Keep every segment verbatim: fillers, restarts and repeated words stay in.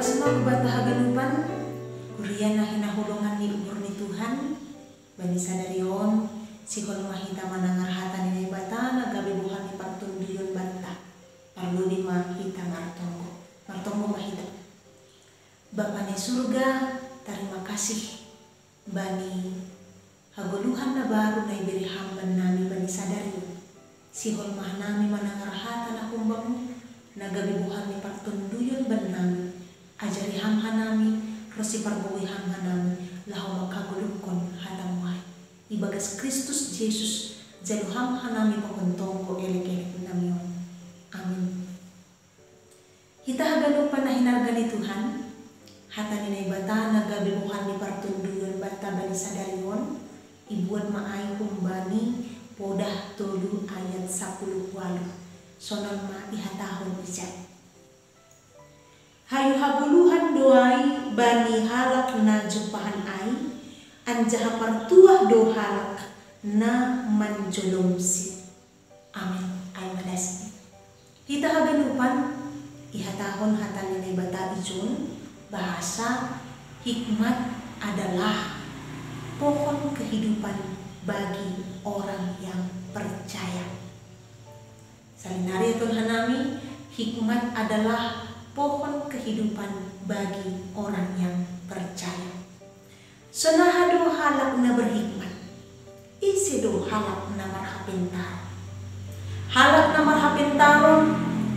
Shalom banta haganupan, kuria na hinaholongan ni uhur ni Tuhan. Bani sadari on, sihol ma hita manangar hata ni Naibata na gabe bohal ni partonduyon banta. Parlobei ma hita martonggo. Martonggo ma hita. Bapa ni surga, tarima kasih bani hagoluhan na baru na ibere Ham bannami bani sadari on. Sihol ma hanami manangar hata na humbamu, na gabe bohal ni partonduyon bannami. Ajari Ham hanami, ronsi pargogoi Ham hanami, laho manghagoluhon hatamu ai. Ibagas Kristus Jesus, jalo Ham hanami pahontonggo elek-elek nami on. Amin. Hita haganupan na hinarga ni Tuhan, hata ni Naibata na gabe bohal ni partonduyon banta bani sadari on, ibuat ma ai humbani Podah tolu ayat sapuluh walu. Sonon ma ihatahon ijai. Hayu hagoluhan do ai bani halak na jumpahan ai, anjaha partuah do halak na manjolomsi. Amin. Ai ma das. Hita haganupan, ihatahon hata ni Naibata ijon, bahasa hikmat adalah pohon kehidupan bagi orang yang percaya. Salinari ihatahon hanami, hikmat adalah pohon kehidupan bagi orang yang percaya. Sonaha do halak na berhikmat? Ise do halak na marhapentaron? Halak na marhapentaron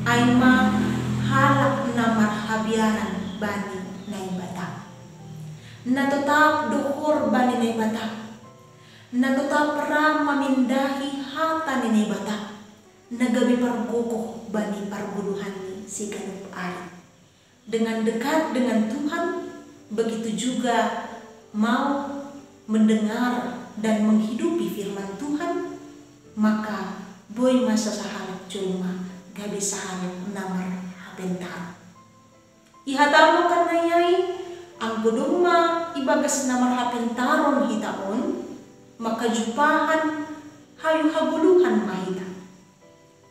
ai ma halak na marhabiaran bani Naibata. Na totap do hor bani Naibata. Na totap ra mamindahi hata ni Naibata, na gabe pargogoh bani pargoluhan ni siganup ari. Dengan dekat dengan Tuhan, begitu juga mau mendengar dan menghidupi firman Tuhan, maka boi ma sasahalak jolma gabe sahalak na marhapentaron. Ihatahon kan na i ai, anggo domma ibagas na marhapentaron hita on, maka jumpahan hayu hagoluhan ma hita.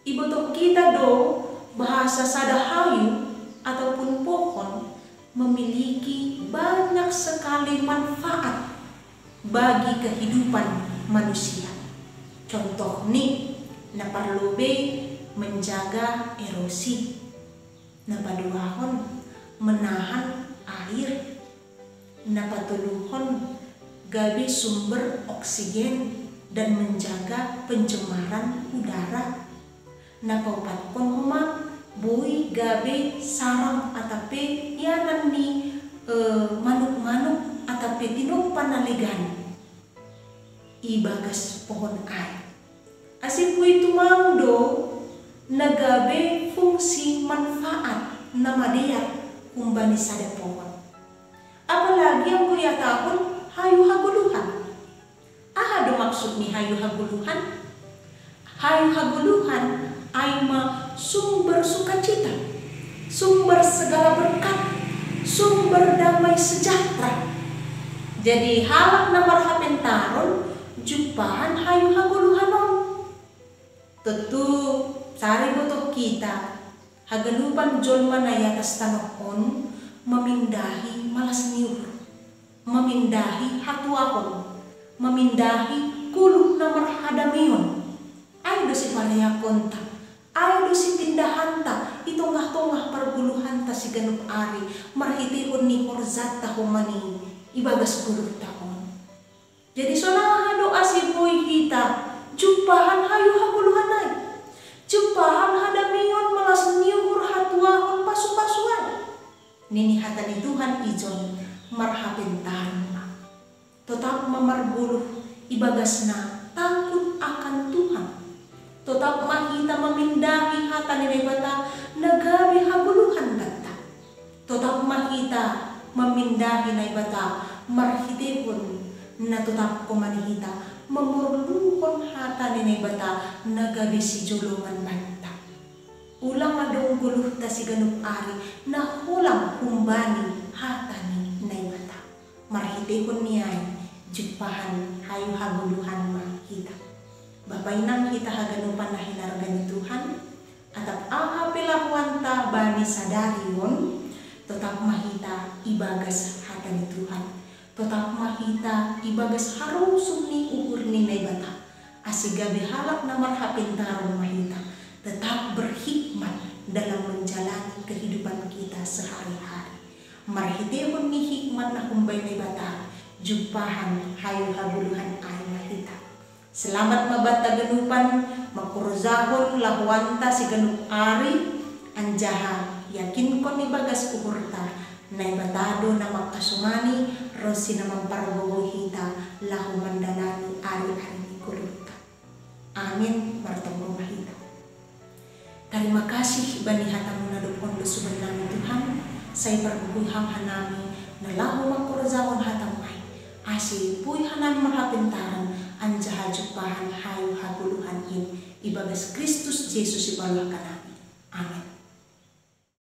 Ibotoh kita do bahasa sada hayu ataupun pohon memiliki banyak sekali manfaat bagi kehidupan manusia. Contohni, na parlobei menjaga erosi. Na paduahon, menahan air. Na patoluhon, gabe sumber oksigen dan menjaga pencemaran udara. Na paopatkon homa, boi gabe sarang atape ianan ni, eh, manuk-manuk atape tinompa na legan ibagas pohon ai. Ase boi tumang do na gabe fungsi manfaat na madear humbani sada pohon. Apalagi anggo ihatahon hayu hagoluhan. Aha do maksud ni hayu hagoluhan? Hayu hagoluhan ai ma sumber sukacita, sumber segala berkat, sumber damai sejahtera. Jadi halak na marhapentaron jumpahan hayu hagoluhan on. Tontu sari botoh kita, haganupan jolma na i atas tanoh on mamindahi malas ni uhur, mamindahi hatuahon, mamindahi goluh na marhadamion. Ai do sipaleakonta, ai do sipindahanta i tongah-tongah pargoluhanta siganup ari, marhiteihon ni horjanta homa ni ibagas goluhta on. Jadi sonaha do ase boi hita jumpahan hayu hagoluhan ai? Jumpahan hadamion, malas ni uhur, hatuahon, pasu-pasu ai. Nini hata ni Tuhan ijon, marhapentaron ma. Totap ma margoluh ibagas na takut akan Tuhan. Totap ma hita mamindahi hata ni Naibata na gabe hagoluhan banta. Totap ma hita mamindahi Naibata marhiteihon na totap homa ni hita mamorluhon hata ni Naibata na gabe sijoloman banta. Ulang adong goluhta siganup ari na holang humbani hata ni Naibata. Marhiteihon ni ai jumpahan hayu hagoluhan ma hita. Bapa inang hita haganupan na hinarga ni Tuhan, atap aha pe lahoanta bani sadari on, Totap ma hita ibagas hata ni Tuhan. Totap ma hita ibagas harusum ni uhur ni Naibata. Ase gabe halak na marhapentaron ma hita, tetap berhikmat dalam menjalani kehidupan kita sehari-hari. Marhitehon ni hikmat na humbei Naibata, jumpahan hayu hagoluhan ai ma hita. Selamat ma banta ganupan, mangkorjahon lahoanta siganup ari, anjaha yakinkon ibagas uhurta, Naibata do na mangkasomani ronsi na mampargogoh hita laho mandalani ari-ari ni goluhta. Amin. Martonggo ma hita. Tarima kasih bani hatamu na dob on do suban nami Tuhan, sai pargogohi Ham hanami na laho mangkorjahon hatamu ai, ase boi hanami marhapentaran anjaha jumpahan hayu hagoluhan in ibagas Kristus Jesus ipaluahkan nami.